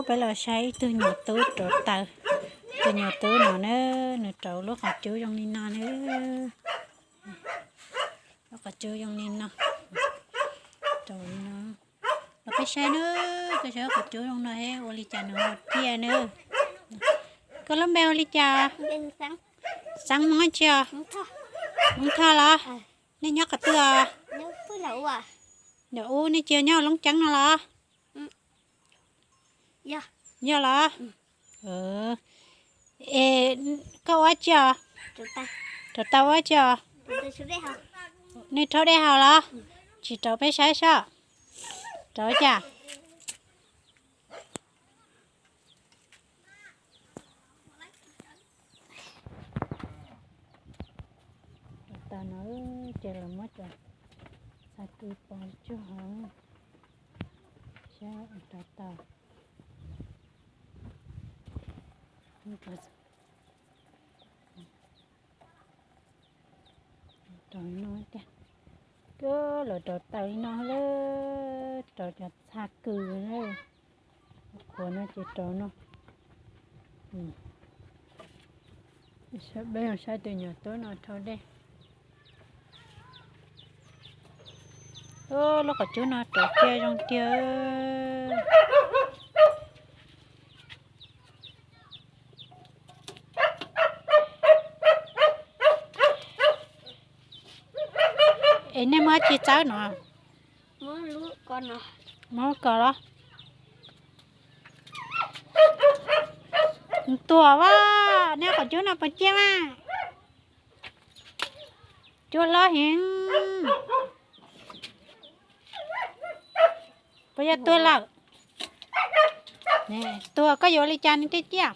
Peb los saib ib tug nyuam tub rauv taws. Tus nyuam tub no na, nws rauv lub qhov cub zoo li no na. Lub qhov cub zoo li no. Rauv li no. Los peb saib na, peb saib lub qhov cub zoo no thiab ua li cas nws ho ciaj na. Koj lub npe ua li cas? Xeeb Hmoob tsi os? Hmoob Thoj los? Nej nyob qhov twg os? Ntawm ub nej tsis yog nyob Loob Ceeb no los? Yog los? Es koj ua tsi os? Rauv taws ua tsi os? Nej rhaub dej haus los? Tsis rauv peb saib seb. Rauv cas? Rauv taws no ces lawv muab cov txhaj kws pov tsuag hauv, saib rauv taws. Rauv no tiag, koj los rauv taws li no lawm, rauv cov txhaj kws na, qhuav no ces rauv no. Peb saib tus nyuam tub no rhaub dej. Lub qhov cub no rauv ciaj zoo tiag. Es nej muab tsi txawb no? Muab lub ko los? Tuag a, nej qhov cub no puas ciaj mas? Cua hlob heev. Puas yog tuag lawm? Tuag koj yuav ua li cas nws thiaj ciaj?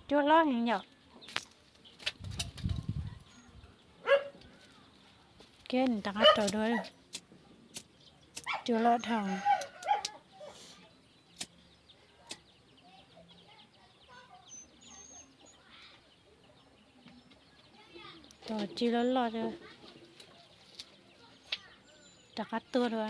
Cua hlob heev yom. Kiag nws rov qab rau dua. Cua loj dhau. Cua tsi loj loj, rov qab tuag dua.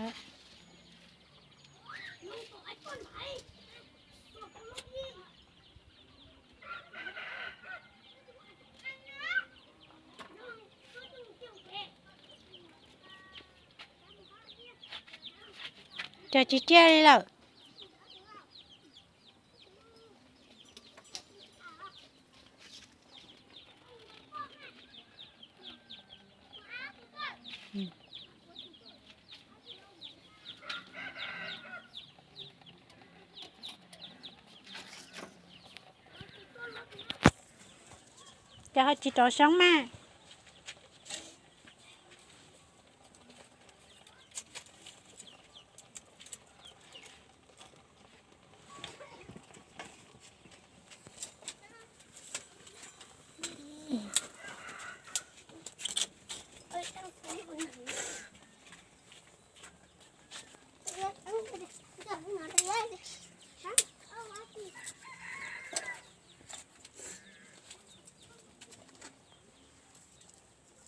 Cas tsis ciaj li lawm? Cas ho tsis rov soob mas?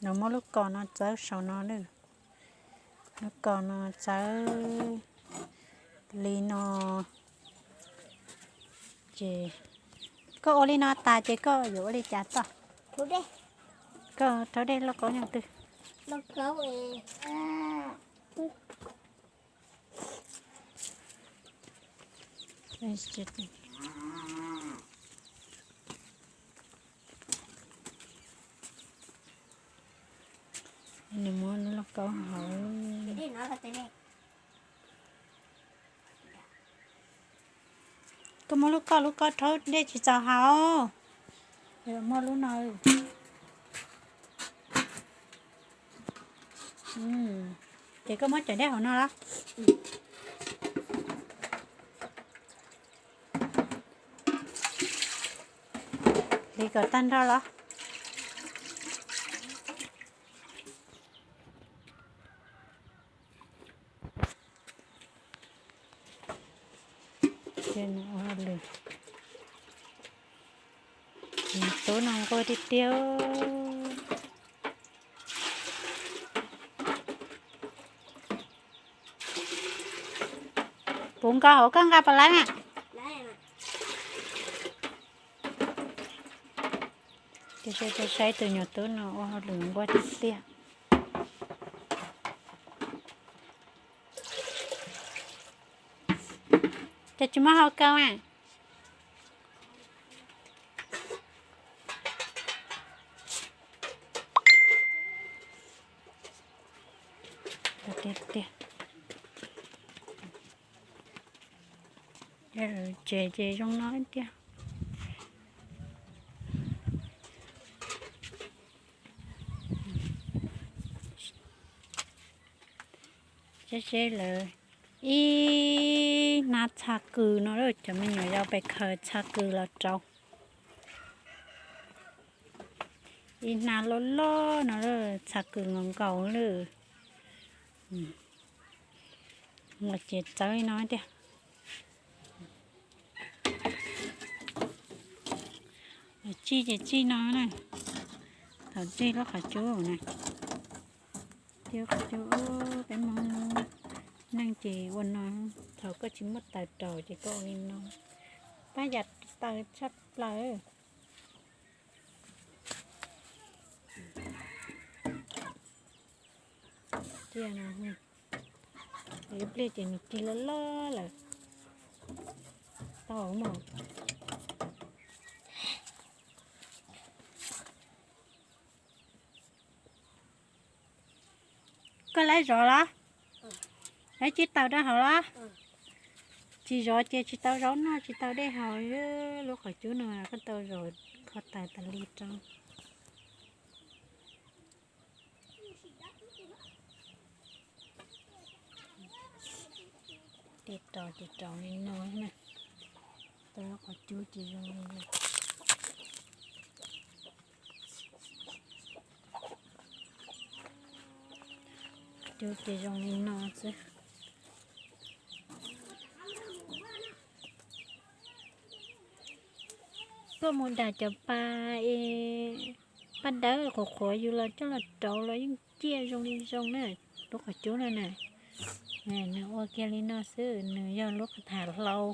No muab lub ko no txawb saum no lawm. Lub ko no txawb li no. Ces koj ua li no tas ces koj yuav ua li cas toj? Koj rhaub dej lauj kaub yog twg? Nws muab lub lauj kaub hauv. Koj muab lub ko, lub ko rhaub dej tsis txaus haus. Muab lub no. Ces koj muab cov dej hauv no los? Hliv kom tag nrho los? Tub no nquag tiag tiag. Puv nkaus hauv koj nqa puas lawv na? Ces saib tus nyuag tub no ua hauj lwm nquag tiag tiag. Ces tsis muab hau kaw mas. Tiag tiag. Tsev ces zoo no tiag. Seb seb lawv ib hnab txha kws no, cov me nyuam yaus pes khaws txha kws los rau. Ib hnab loj loj no, txha kws nkaus nkaus lawm. Ua ces txawb li no tiag. Txij ces txij no na. Thaum txij lub qhov cub na, txij lub qhov cub, peb Hmoob neej ces ua no. Thaum koj tsis muaj taws rau ces koj ua li no, pab yam taws tshaj plaws. Ib pliag ces nws ci loj loj lawm. Tau mog. Koj lab zov los? Lab cib taws rau hauv los? Tsis zov ces tsis tau zaub noj, tsis tau dej haus. Lub qhov cub no koj tau zov kho taws tas li rau. Ces rau ces rau li no na. Tau lub qhov cub ces zoo li no. Cub ces zoo li no xwb. Koj mus dam cov pas es pas dawb qhuav qhuav yus los coj los rauv los yeej ciaj zoo li zoo na. Lub qhov cub no na, nws ua kiag li no xwb, nws yog lub qhov tham hlau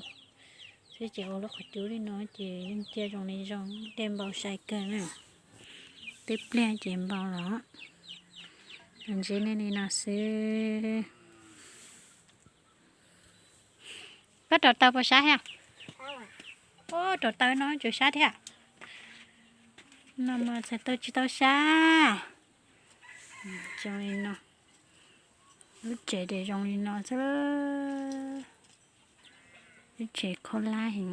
xwb ces ua lub qhov cub li no ces yeej ciaj zoo li zoo, dej npau sai kawg na. Peb pliag ces npau los. Ntsib nej li no xwb. Koj rauv taws puas sab thiab? Ub, rauv taws no tseem sab thiab. No mas txhais taws tsis tau sab. Zoo li no. Lub tsev ces zoo li no xwb. Lub tsev khaub lab heev.